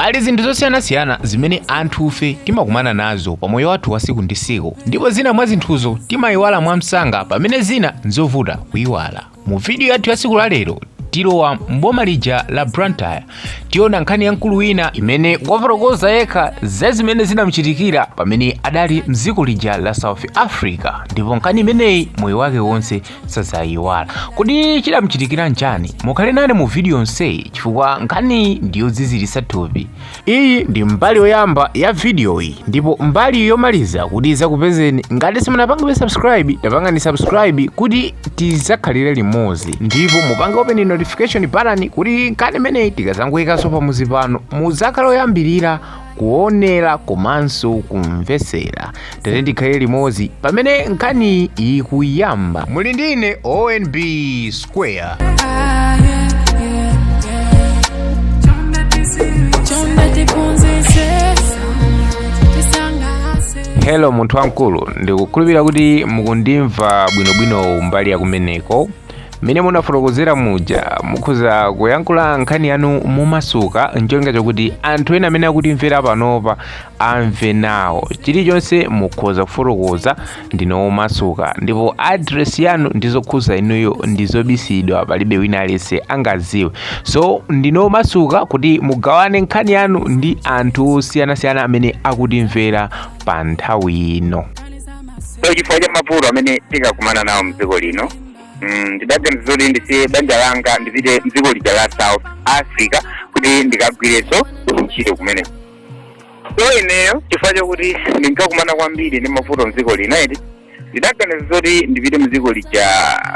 Pali zinthu zosiyanasiyana zimene anthufe timakumana nazo pa moyo wathu wa tsiku ndi tsiku, ndipo zina mwa zinthuzo timayiwala mwamsanga, pamene zina nzovuta kuyiwala. Mu video yathu ya tsiku la lero tilowa mboma lija la Blantyre, tiona nkhani ya mkulu wina imene wafotokoza yekha za zimene zinamuchitikira pamene adali mdziko lija la South Africa, ndipo nkhani imeneyi moyo wake wonse sazayiwala. Kodi chidamuchitikira nchani? Mukhale nane mu video yonseyi chifukwa nkhaniyi ndiyodziziritsa thupi. Iyi ndi mbali yoyamba ya video iyi, ndipo mbali yomaliza kuti izakupezeni. Ngati simunapange subscribe, tapangani subscribe kuti tizakhalire limodzi, ndipo mupange open notification button kuti nkhani imeneyi tikazangoyikanso pamuzi pano muzakhala oyambirira kuonera komanso kumvesera. Tate tikhalire limodzi pamene nkhani ikuyamba. Muli ndine ONB Square. Ah, yeah. Chonde tiphunzitse, tisangalatse. Hello munthu wamkulu, ndikukhulupirira kuti mukundimva bwinobwino mbali ya kumeneko. Mmene munafotokozera muja, mukhoza kuyankhula nkhani yanu momasuka ncholinga chokuti anthu ena amene akutimvera panopa amve nawo. Chilichonse mukhoza kufotokoza, ndino omasuka, ndipo address yanu ndizokhuza inuyo ndizobisidwa, palibe wina aliyense angaziwe. So ndino omasuka kuti mugawane nkhani yanu ndi anthu osiyanasiyana amene akutimvera pa nthawi ino. So chifukwa cha mavuto amene tikakumana nawo mdziko lino, ndidaganiza kuti ndisiye banja langa, ndipite mdziko lija la South Africa kuti ndikagwirenso ntchito kumeneko. So ineyo, chifukwa chokuti ndinkakumana kwambiri ndi mavuto mdziko lino eti, ndidaganiza zoti ndipite mdziko lija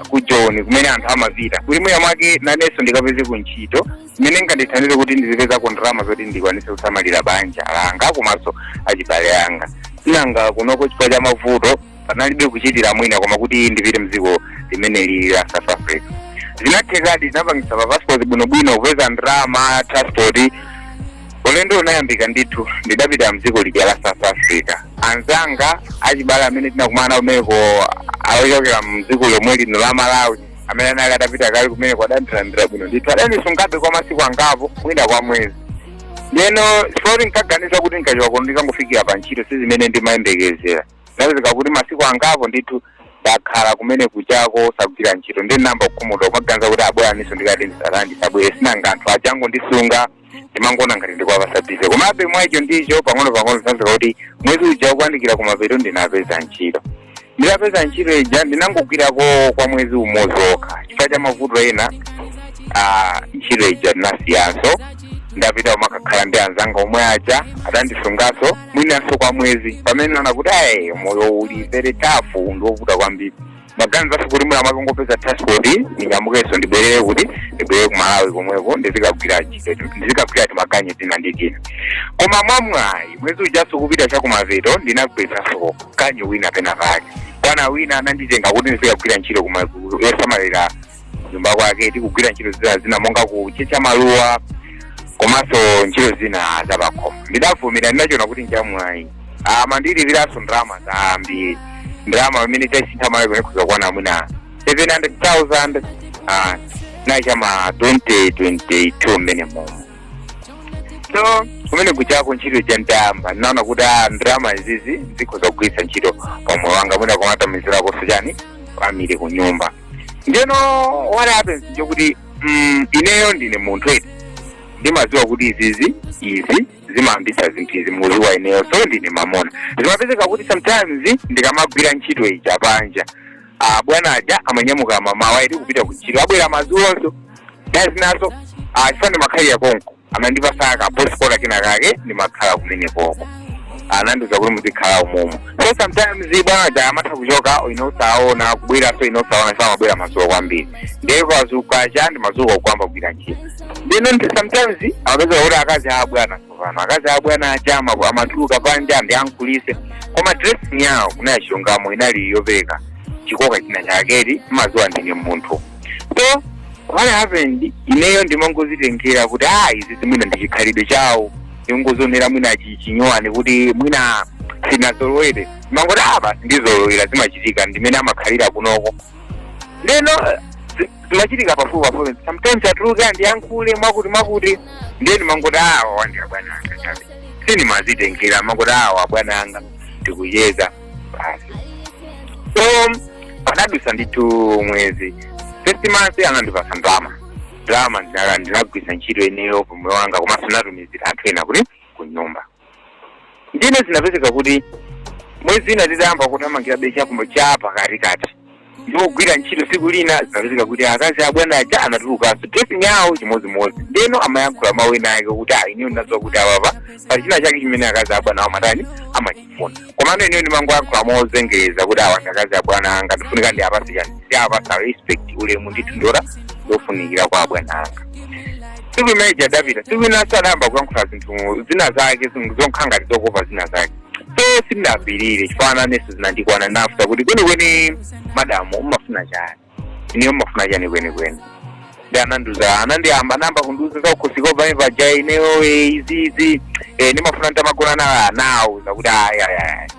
ku Joni kumene anthu amapita, kuti mwina mwake nanenso ndikapeze ku ntchito imene ingandithandize kuti ndizipezako ndalama zoti ndikwanise kusamalira banja langa komanso achibale anga. Nanga kunoko chifukwa cha mavuto panalibe kuchitira mwina koma kuti ndipite mdziko limene lili la South Africa. Zinathekadi, zinapangisa pa passport bwinobwino, kupeza ndalama, transport, ulendo unayambika ndithu. Ndidapita mdziko lija la South Africa. Anzanga achibale amene tinakumana kumeneko akuchokera mdziko lomwe lino la Malawi, amene anali atapita kale kumeneko, adandilandira bwino ndithu, adandisungabe kwa masiku angapo, mwina kwa mwezi. Ndeno chifukwa nkaganiza kuti nkachoka kuno ndikangofikira pa ntchito, si zimene ndimayembekezera. Ndapezeka kuti masiku angapo ndithu ndakhala kumene kuchako osagwira ntchito. Ndinamba kukhumudwa, kumaganiza kuti abweraniso ndikati ndisatani, ndisabwere, sinanga anthu achango ndisunga, ndimangona ngati ndikuwapasa busy. Komabe mwaicho ndicho pang'ono pang'ono zinapezeka kuti mwezi uja ukuyandikira kumapeto ndinapeza ntchito. Nditapeza ntchito ija ndinangogwirako kwa mwezi umodzi okha. Chifukwa cha mavuto ena, ntchito ija ndinasiyanso, ndapita kumakakhala ndi anzanga omwe aja adandisungaso mwinanso kwa mwezi, pamene naona kuti ayi, moyo uli very tough, ndiovuta kwambiri. Maganizaso kuti mwina mwake ngopeza transport ndinyamukenso ndibwerere, kuti ndibwerere ku Malawi komweko ndizikagwira ntchito, ndizikagwira timaganyu tina ndi tina. Koma mwamwayi mwezi ujaso kupita chakumapeto ndinagwezanso ganyu wina pena pake. Bwana wina ananditenga kuti ndizikagwira ntchito yosamalira nyumba kwake, tikugwira ntchito zina zina monga kuchecha maluwa komanso ntchito zina zapakhomo. Ndidavomera, ndinachiona kuti nchamwayi. Amandilipiranso ndalama zambiri, ndalama imene tasintha Malawi kuno kukwana mwina 700,000, nachama 2022 mmene momwe. So kumene kuchako ntchito ija ndayamba ndinaona kuti ndalama izizi zikhoza kugwiritsa ntchito pamoyo wanga, mwina kumatamizirako chani, family ku nyumba. Ndeno what happens njokuti ineyo ndine munthu eti, ndimadziwa kuti izizi izi zimayambisa zinthu izi, muziwa ineyo. So ndine mamona, zimapezeka kuti sometimes ndikamagwira ntchito ija panja, bwana aja amanyamuka mamawa eti kupita ku ntchito, abwera madzuloso dazinaso. Chifukwa ndimakhalira konko, amandipasa ka boys quarter kina kake, ndimakhala kumene koko, anandiuza kuti muzikhala umomo. So sometimes bwana aja amatha kuchoka ine usaona, kubweranso ine usaona, chifukwa amabwera madzulo kwambiri. Ndiye kwazuka cha ndimazuka kuyamba kugwira ntchito. Ndino sometimes amapeza kuti akazi abwana, tsopano akazi abwana aja amatuluka panja ndiyankhulise, koma dressing yawo kunaya chilungamo inali yopereka chikoka china chaketi, mazuwa ndine munthu. So what happened, ineyo ndimangozitengera kuti izi zimwina ndi chikhalidwe chawo, ndingozonera mwina chinyowani kuti mwina sinazolowere, ndimangoti basi ndizolowera, zimachitika, ndimene amakhalira kunoko. Ndeno Zimachitika pafupi pafupi. Sometimes atuluke andiyankhule mwakuti mwakuti, ndiye ndimangoti awa ndi abwana anga chabe, sindimazitengera, mangoti awa abwana anga, tikucheza basi. So panadusa ndithu mwezi, first month anandipasa ndalama. Ndalama ndinagwisa ntchito ineyo pamoyo wanga, komanso natumizira anthu ena kuti ku nyumba. Ndine zinapezeka kuti mwezi ina titayamba kuthamangira bechakumbo cha pakatikati, ndikugwira ntchito, tsiku lina zinapezeka kuti akazi abwana aja anatulukanso, dressing yawo chimodzimodzi. Ndeno amayankhula mawu ena ake kuti ah, ineyo ndinadziwa kuti apapa pali china chake chimene akazi abwana awo amatani, amachifuna. Komano ineyo ndimangoyankhula mozengereza kuti awa ndi akazi abwana anga, ndifunika ndi apase chani, ndi apasa respect, ulemu ndithu ndora ndofunikira kwa abwana anga. Tsiku limene adapita, tsiku linanso adayamba kuyankhula zinthu zina zake zonkha ngati zokopa zina zake. So sindinapirire chifukwa nanenso zinandikwana. Nafusa kuti kwenikweni madamu umafuna chani, ineyo mmafuna chani kwenikweni? Ndi anandiuza, anandiyamba, anayamba kundiuza za ukhosiko pamene paja ineyo izi izi ndimafuna ntamagona nawo. Anawuza kuti ayi, ayi, ayi,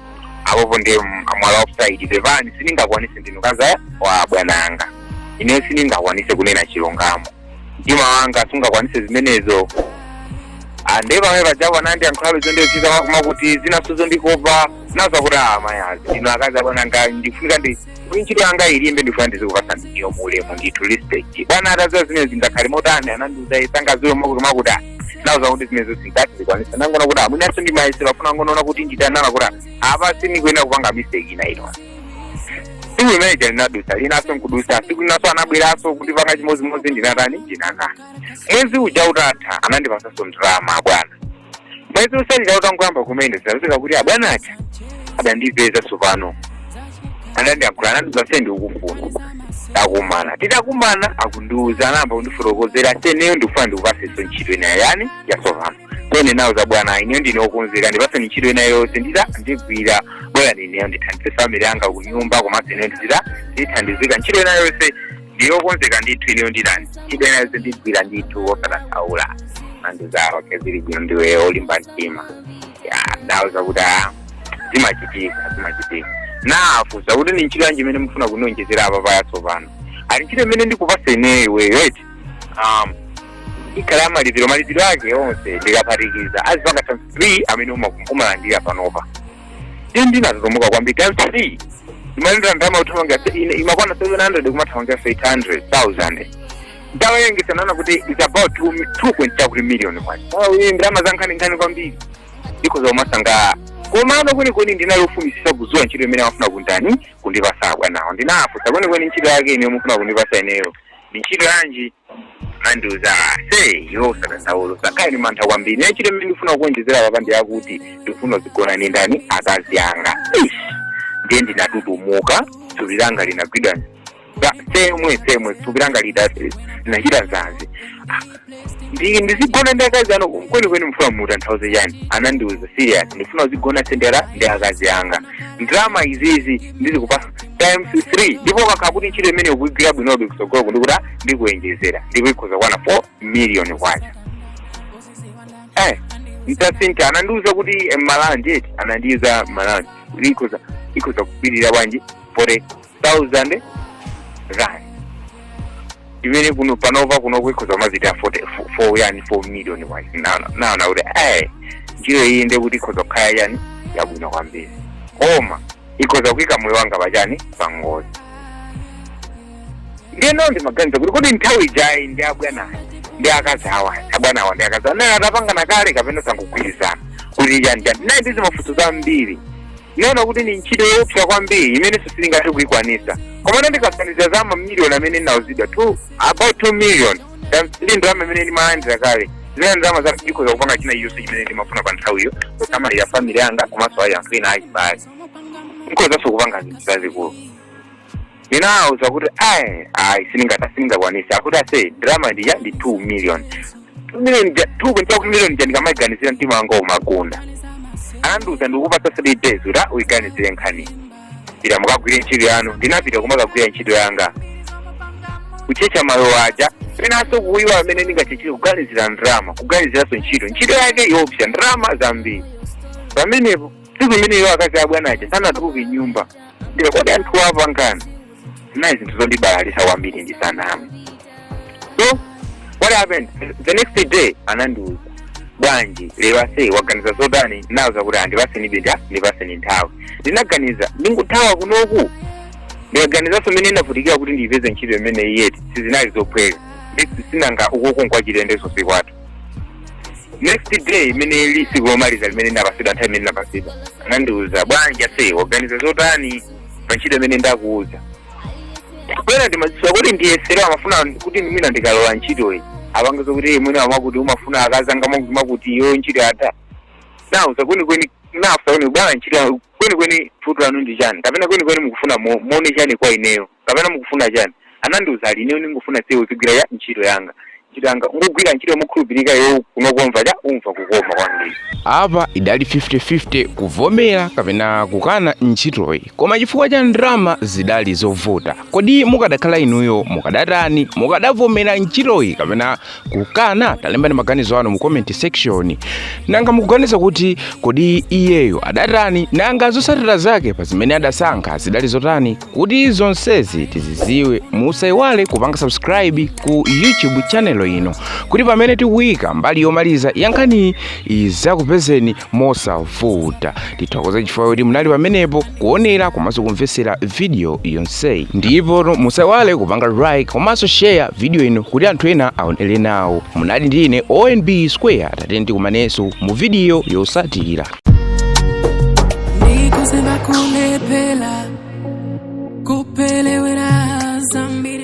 apopo ndi mwala offside, pepani, sindingakwanise, ndinu kaza wa bwana anga, ineyo sindingakwanise kunena chilungamo, mtima wanga sungakwanise zimenezo. Ande pamene pajapo anandiyankhulabe zondiyochita makuti zinaso zondikopa naza kuti ah, mayazi, ndinu akazi abwana anga, ndifunika ndi kuti ntchito yanga ilimbe, ndifuna ndizikupasa ndiyo mulemu ndithu, respect. Bwana ataziwa zimene zingakhale motani, anandiuza isangaziwe makuti makuti ah, nauza kuti zimenezo singati zikwanisa. Nangona kuti amwinaso ndimayesera afuna ngonaona kuti nditanana kuti apa sindikuyenera kupanga mistake ina ino. Tsiku limene linadusa, linaso nkudusa, tsiku linaso anabweranso kundipanga chimodzimodzi. Ndinatani? Ndinakana. Mwezi uja utatha, anandipasanso ndalama abwana. Mwezi usalira utangoyamba kumene, zinapezeka kuti abwana aja adandipeza tsopano, anandiyankhula, anandiuza se ndikukufuna, takumana. Titakumana akundiuza, anayamba kundifotokozera, seneyo ndikufuna ndikupasenso ntchito ina yani yatsopano. So ine nauza bwana, ineyo ndine wokonzeka, ndipaseni ntchito ina yonse ndita ndigwira, bwana, ineyo ndithandize family yanga kunyumba, komanso ineyo ndizita ndithandizika. Ntchito ina yonse ndiyokonzeka ndithu, ineyo nditani, ntchito ina yonse ndigwira ndithu, osadandaula. Andizawa kezili bwino, ndiwe olimba mtima. Ya, ndauza kuti ah, zimachitika, zimachitika. Nafusa kuti ni ntchito yanji imene mufuna kunionjezera apa payatsopano? Ali ntchito imene ndikupasa ineyo iweyo eti ikhala ya malipiro, malipiro ake onse ndikaphatikiza azipanga times 3 amene umalandira panopa. Ndiye ndinatutumuka kwambiri. Times 3 imalindira ndalama kuthamangira imakwana 700 kumathamangira 800,000. Ndawerengesa, naona kuti it's about 2 point chakuti million kwacha. Iyi ndalama za nkhaninkhani kwambiri, ndikhoza kumasangalala. Komano kwenikweni ndinalofunisisa kuzuwa ntchito imene amafuna kundani, kundipasa bwanawo. Ndinafusa, kwenikweni ntchito yake ine mufuna kundipasa ineyo ndi ntchito yanji? Andiuza, se iwe usadandaule, usakhale ni mantha kwambiri, ine ntchito imene ndifuna kuonjezera papa ndiyakuti ndifuna zigona ni ndani? Akazi anga. Ish, ndiye ndinatutumuka, thupi langa linagwidwa semwe semwe, thupi langa linachita zanzi. Ah, ndizigona ndi akazi ano? Kwenikweni mfuna mutanthauze chani? Anandiuza, serious, ndifuna uzigona sendera ndi akazi anga, ndalama izizi ndizikupasa times 3, ndipo kakhala kuti ntchito imene ukuigwira bwinobe kusogolo ndikuti ndikuyenjezera, ndipo ikhoza kwana 4 million kwacha. Ntasintha, anandiuza kuti malandi eti, anandiuza malandi kuti ikhoza kupirira bwanji 40,000 rand, imene kuno panova kuno ikhoza kumazita 40 4 yani 4 million kwacha. Naona kuti ntchito iyi nde kuti ikhoza kukhala yani yabwino kwambiri, koma ikhoza kuyika moyo wanga pachani, pangozi. Ndiyeno ndimaganiza kuti kodi nthawi ijayi ndi abwanayi ndi akazi awa, abwanawa ndi akazi awa naye atapangana kale kapena sangogwirizana kuti chani chani? Nayi ndi zimafunso zambiri. Ndinaona kuti ni ntchito yoopsa kwambiri imene sitingathe kuyikwanisa. Komano ndikaganiza za mamiliyoni amene ndinauzidwa, about 2 million times ndi ndalama imene ndimalandira kale, zimene ndalama za ndikhoza kupanga china chilichonse chimene ndimafuna pa nthawiyo, kusamalira family yanga komanso ayi anthu ena achibale, nkhozanso kupanga zinthu zazikulu. Ndinawuza kuti ayi, ayi, sindingakwanisa. Akuti ase ndalama ndija ndi 2 million, 2 million ja, 2.5 million ja, ndikamayiganizira mtima wanga umagunda. Anandiuza, ndikupatsa 3 days kuti uyiganizire nkhani, pita mukagwire ntchito yanu. Ndinapita kumakagwira ntchito yanga, kuchecha malowa aja, penanso kuyiwa amene ndingachechere, kuganizira ndalama, kuganiziranso ntchito, ntchito yake yoopsa, ndalama zambiri. Pamenepo tsiku imeneyo akazi abwana aja sanatuluke nyumba. Ndikakodi anthu apangana Zinali zinthu zondibalalisa kwambiri, ndisaname. So what happened the next day, anandiuza, "Bwanji lero ase, waganiza zotani?" Nauza kuti andipaseni bida, ndipaseni nthawi. Ndinaganiza ndinguthawa kunoku. Ndikaganizanso mmene ndavutikira kuti ndiyipeze ntchito imene iyeti, sizinali zophweka. Sinanga ukoko nkwachilendeso, sikwathu. Next day, imene ili siku lomaliza limene ndapasidwa, nthawi imene ndapasidwa, anandiuza, "Bwanji ase, waganiza zotani pa ntchito imene ndakuuza?" Kwena ndimadziwa kuti ndiyesero, amafuna kuti mwina ndikalowa ntchitoyi apange kuti mwina amakuti umafuna akazanga makuti iyo ntchito yatha. Nauza kwenikweni, nafusa kweni, "Bwana, ntchito kwenikweni vuto lanu ndi chani? Kapena kwenikweni mukufuna muone chani kwa ineyo? Kapena mukufuna chani?" Anandiuza ali, "Ineyo ndingofuna sewo zigwira ya ntchito yanga, ntchito yanga ngogwira ntchito mokhulupirika. Iwo kunokomva cha umva kukoma kwambiri." Apa idali 50-50 kuvomera kapena kukana ntchitoyi, koma chifukwa cha ndalama zidali zovuta. Kodi mukadakhala inuyo mukadatani? Mukadavomera ntchitoyi kapena kukana? Talembani maganizo anu mu comment section. Nanga mukuganiza kuti kodi iyeyo adatani? Nanga zotsatira zake pa zimene adasankha zidali zotani? Kuti zonsezi tiziziwe, musayiwale kupanga subscribe ku YouTube channel ino kuti pamene tikuyika mbali yomaliza ya nkhaniyi izakupezeni mosavuta. Tithokoze chifukwa kuti munali pamenepo kuonera komanso kumvetsera video yonseyi, ndipo musayiwale kupanga like komanso share video ino kuti anthu ena aonere nawo. Munali ndine ONB Square. Tate, ndikumanenso mu video yotsatira. Ndikuziva kulephera, kupelewera zambiri.